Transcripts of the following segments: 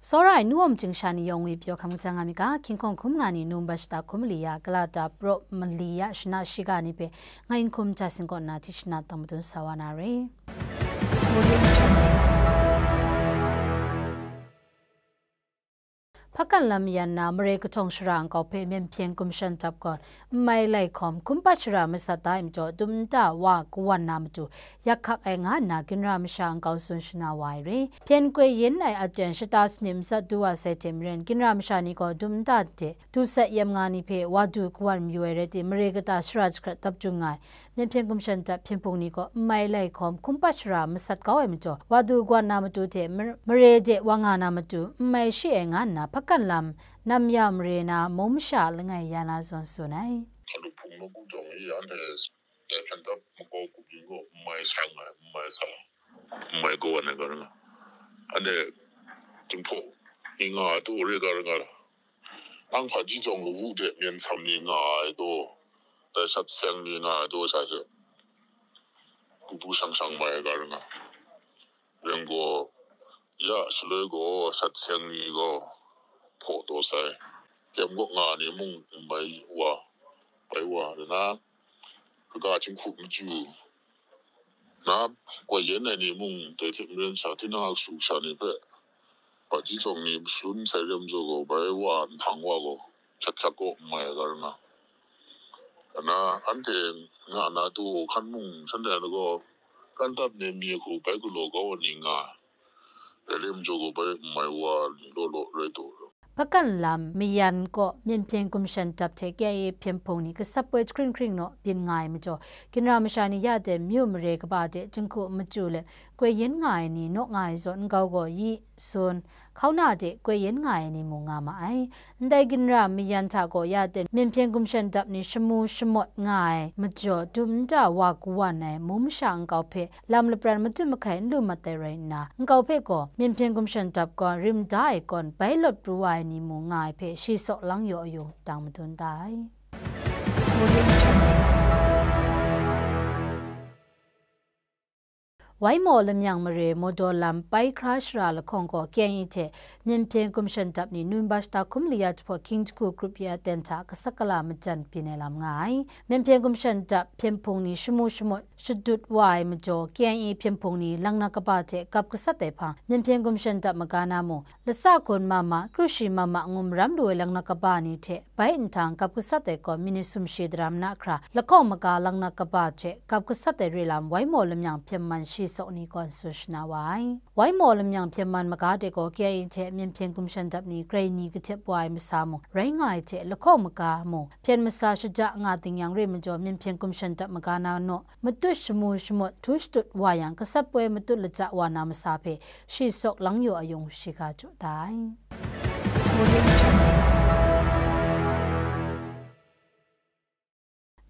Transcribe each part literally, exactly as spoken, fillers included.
Tsawra ai nu wa majing sha ni yawng ngwi pyaw hkam kajang nga mi ga, hkying hkawng hkum nga ni Num bashta hkum mali ya, Kalata Praw mali ya, shana shiga ni hpe ngai Nhkum Hta Sing kaw na hti shana tang madun sa wa na re. Hpakan lam mayan na mare kahtawng shara nkau hpe Myen Hpyen Gumshan Dap gaw n mai lai hkawm, hkum pat shara masat da ai majaw, dum nta wa kawan na matu yak hkak ai nga nna, ginra masha nkau tsun shana wa ai re. Hpyen koi yin ai aten shata sanit masat du wa sai hte maren, ginra masha ni gaw dum nta de du sat yam nga ni hpe wa du kawan mayu ai rai tim, mare kata shara jahkrat dap jung nga ai Myen Hpyen Gumshan Dap hpyen hpung ni gaw n mai lai hkawm, hkum pat shara masat kau ai majaw, wa du kawan na matu hte mar-, mare de wa nga na matu n mai shi ai nga nna, hpakan lam nam ya mare na mung masha langai ya na zawn tsun ai. Hkalup hpung nawku jawng e anhte dai hpyen dap makau kup yin gaw n mai sa nngai, n mai sa, n mai gaw ai ga ring a. Anhte Jinghpaw ni nga ai taw re ga ring a, nang hpaji jawng lawu hte myen sam ni nga ai taw, dai shat seng ni nga ai taw sha she, kubu shang shang mai ai ga ring a. Ring gaw, ya shaloi gaw shat seng ni gaw hpaw taw sai, kyem gaw nga ni mung n mai wa, bai wa, rai na, kaga jinghku maju na, koi yen ai ni mung, dai hte maren sha, tinang a su sha ni hpe, hpaji jawng ni mashalun sai rem jaw gaw, bai wa nhpang wa gaw, hkyak hkyak gaw n mai ai ga ring a. Ana, anhte nga na taw hkan mung, shanhte gaw, kandat nem mi hku bai galaw kau ai ni nga ai. Dai lam jaw gaw bai n mai wa ni law law rai taw. Hpakan lam mayan kaw Myen Hpyen Gumshan Dap hte K I A hpyen hpung ni gasat poi jahkring hkring naw byin nga ai majaw, ginra masha ni ya de myu mare kaba de jinghku maju let, koi yin nga ai ni naw nga ai zawn nkau gaw yi, sun, hkauna de koi yin nga ai ni mung nga ma ai. Ndai ginra mayan hta gaw ya de Myen Hpyen Gumshan Dap ni shamu shamawt nga ai majaw, dum nta wa kawan ai mung masha nkau hpe lam lapran matut mahkai n lu mat ai rai nna, nkau hpe gaw Myen Hpyen Gumshan Dap gaw rim da ai kawn bai lawt pru wa ai ni mung nga ai hpe shi saw lang yaw ayung dang madun da ai. Waimaw lamyang mare Mawdaw lam Paihkra shara lahkawng gaw K I A hte Myen Hpyen Gumshan Dap ni Num bashta hkum mali ya jahpawt hkying jahku grup yin aten hta gasat gala majan byin ai lam nga ai. Myen Hpyen Gumshan Dap hpyen hpung ni shamu shamawt shadut wa ai majaw, K I A hpyen hpung ni langnak kaba hte gap gasat ai hpang, Myen Hpyen Gumshan Dap maga na mung, lasa hkun ma ma, kru shi ma ma ngu maram lu ai langnak kaba ni hte bai nhtang gap gasat ai gaw, minit sumshi daram na hkra, lahkawng maga langnak kaba hte gap gasat ai re lam, Waimaw lamyang hpyen man shi saw ni gaw tsun shana wa ai. Waimaw lamyang hpyen man maga de gaw, K I A hte Myen Hpyen Gumshan Dap ni grai ni kahtep wa ai masa mung rai nga ai hte, lahkawng maga mung hpyen masa shaja nga ding yang re majaw, Myen Hpyen Gumshan Dap maga na naw matut shamu shamawt htu shatut wa yang, gasat poi matut laja wa na masa hpe shi saw lang yaw ayung shiga jaw da ai.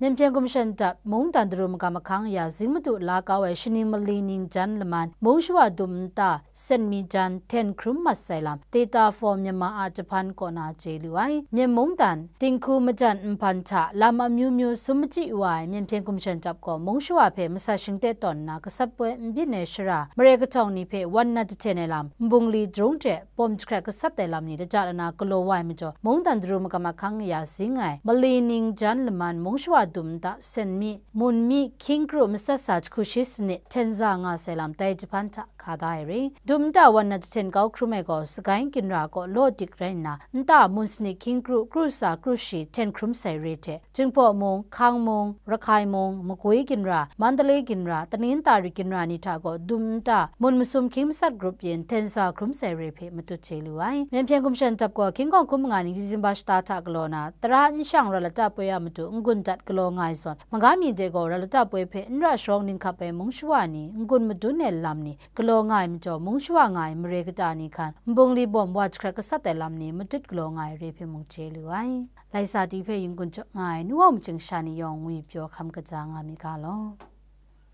Myen Hpyen Gumshan Dap mungdan daru magam ahkang aya zing madu la kau ai shaning mali ning jan laman mung shawa dum nta sen mi jan hten hkrum mat sai lam Data for Myanmar a jahpan kaw na chye lu ai. Myen mungdan dinghku majan nhpan hta lam amyu myu sum machyi wa ai Myen Hpyen Gumshan Dap gaw mung shawa hpe masat shingte tawn nna gasat poi n byin ai shara, mare kahtawng ni hpe wan nat jahten ai lam, nbungli jarung hte bawm jahkrat gasat ai lam ni laja lana galaw wa ai majaw, mungdan daru magam ahkang aya zing ai mali ning jan laman mung shawa dum nta sen mi, mun mi, hkying kru matsat sa jahku shi sanit hten za nga sai lam dai jahpan hta ka da ai re. Dum nta wan nat jahten kau hkrum ai gaw, Sagaing ginra kaw law dik rai nna, nta mun sanit hkying kru, kru sa, kru shi hten hkrum sai re hte, Jinghpaw mung, Hkang mung, Rakhai mung, Magwi ginra, Mandalay ginra, Tanintari ginra ni hta gaw dum nta, mun masum hkying matsat grup yin hten sa hkrum sai re hpe matut chye lu ai. Myen Hpyen Gumshan Dap gaw hkying hkawng hkum nga ni December shata hta galaw na, tara nshang rat lata poi a matu n-gun dat galaw nga ai zawn, maga mi de gaw rat lata poi hpe n ra sharawng ninghkap ai mung shawa ni n-gun madun ai lam ni galaw nga ai majaw, mung shawa nga ai mare kata ni hkan, nbungli bawm wa jahkrat gasat ai lam ni matut galaw nga ai re hpe mung chye lu ai. Laisa ti hpe yin-gun jaw nga ai nu wa majing sha ni yawng ngwi pyaw hkam kaja nga mi ga law.